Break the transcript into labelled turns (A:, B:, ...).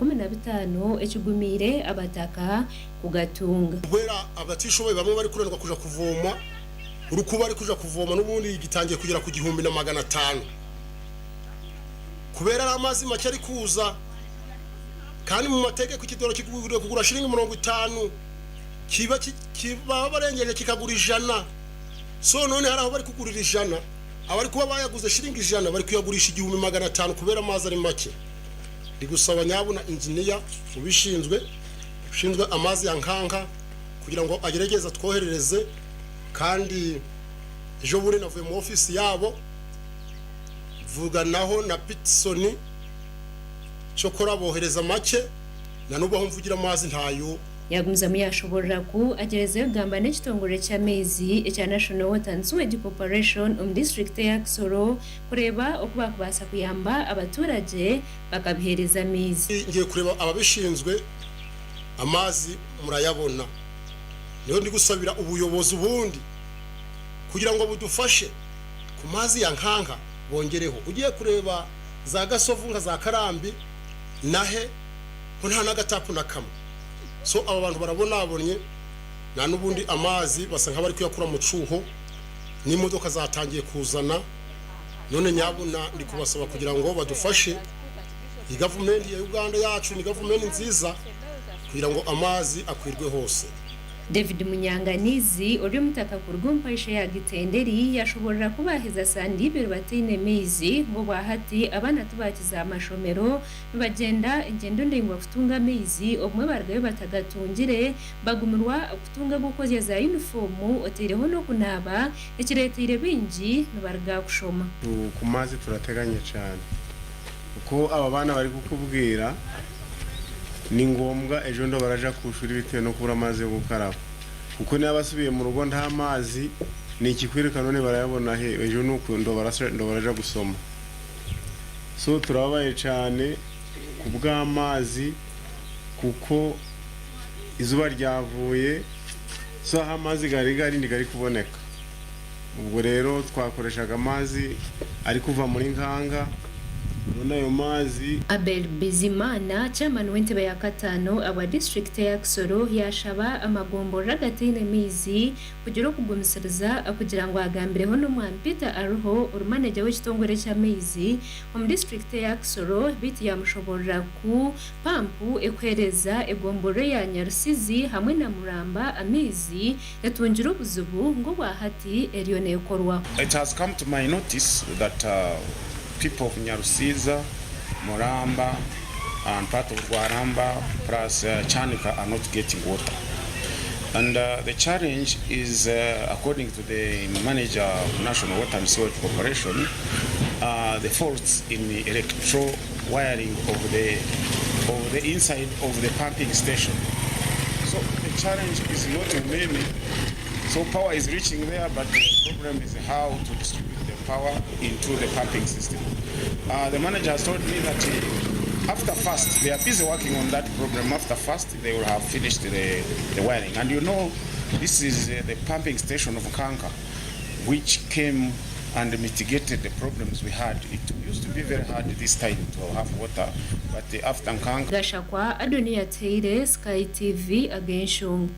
A: 15 ekigumiire abataka kugatunga.
B: Kuhwera abatishoboye bamwe barikunanirwa kuja kuvooma orikuba arikuja kuvooma n'obundi gitangiye kugera ku 1500 kubeera ari amaazi makye arikuuza kandi mu mateeka ekidoro kigwire kugura shiringi 50 kiba baba barengyeje kikagura 100 so none hari ahu barikugurira 100 abarikuba bayaguze shiringi 100 barikuyagurisha 1500 kubeera amaazi ari makye. Ndigusaba nyabuna inginiya ubishinzwe ushinzwe amazi ya Nkanka kugira ngo agerageze atwoherereze kandi ejo bundi navuye mu ofisi yabo mvuganaho na Pitson cyokora bohereza make na n'ubu aho mvugira amazi ntayo.
A: Yagumizamu yaashoboorora ku agyerezeyo kugamba n'ekitongore ky'amaizi ekya National Water and Sewage Corporation omu disiturikiti eya Kisoro kureeba oku baakubaasa kuyamba abaturage bakabiheereza amaizi.
B: Ngiye kureba ababishinzwe amaazi murayabona. Niho ndigusabira ubuyobozi ubundi kugira ngo budufashe ku mazi ya Nkanka bongereho. Ugiye kureba za Gasovu nka za Karambi nahe ho nta n'agatapu na kamwe. So aba bantu barabonabonye na n'ubundi amazi basa nk'abari kuyakura mu cuho n'imodoka zatangiye kuzana none nyabuna ndi kubasaba kugira ngo badufashe. Iyi gavumenti ya Uganda yacu ni gavumenti nziza kugira ngo amazi akwirwe hose.
A: David Munyanganizi ori omutaka kuruga omu paisha ya Gitenderi yashoborora ku baaheza sande ibiri bataine maizi ngu obwahati abaana tibakiza aha mashomero nibagyenda engyendo ndaingwa kutunga amaizi obumwe barugayo batagatungire bagumirwa kutunga ag'okwozya za yunifoomu otaireho n'okunaaba ekireeteire baingi nibaruga kushoma.
C: Ku mazi turateganya cyane kuko aba bana bari kukubwira ni ngombwa ejo ndo baraja ku shuri bitewe no kubura amazi yo gukaraba kuko niba basubiye mu rugo nta mazi ni ikikwereka none barayabona he ejo nuko ndo baraja gusoma so turababaye cyane ku bw'amazi kuko izuba ryavuye so aho amazi gari gari ntigari kuboneka ubwo rero twakoreshaga amazi ari kuva muri Nkanga none ayo mazi.
A: Abel Bizimana, Chairman w'entebe ya kataano ahabwa disiturikiti eya Kisoro yaashaba amagomborora agataine maizi kugira okugumisiriza kugira ngu agambireho n'Omwami Peter Aruho ori manegya w'ekitongore ky'amaizi omu disiturikiti eya Kisoro beitu yamushoborora ku pampu ekuheereza egomborora eya Nyarusizi hamwe na Muramba amaizi etungire obuzibu ngu obwahati eriyo nekorwaho.
D: It has come to my notice that people of Nyarusiza, Muramba and part of Rwaramba plus Kyanika are not getting water and the challenge is according to the manager of National Water and Sewage Corporation the faults in the electro wiring of the of the inside of the pumping station so the challenge is not many so power is reaching there but the problem is how to distribute the power into the pumping system uh, the manager has told me that uh, after fast they are busy working on that problem after fast they will have finished the, the wiring and you know this is uh, the pumping station of Kanka which came and mitigated the problems we had. It used to be very hard this time to have water, but after Nkanka.
A: Gashakwa Adonia Teire, Sky TV, Ag'enshonga.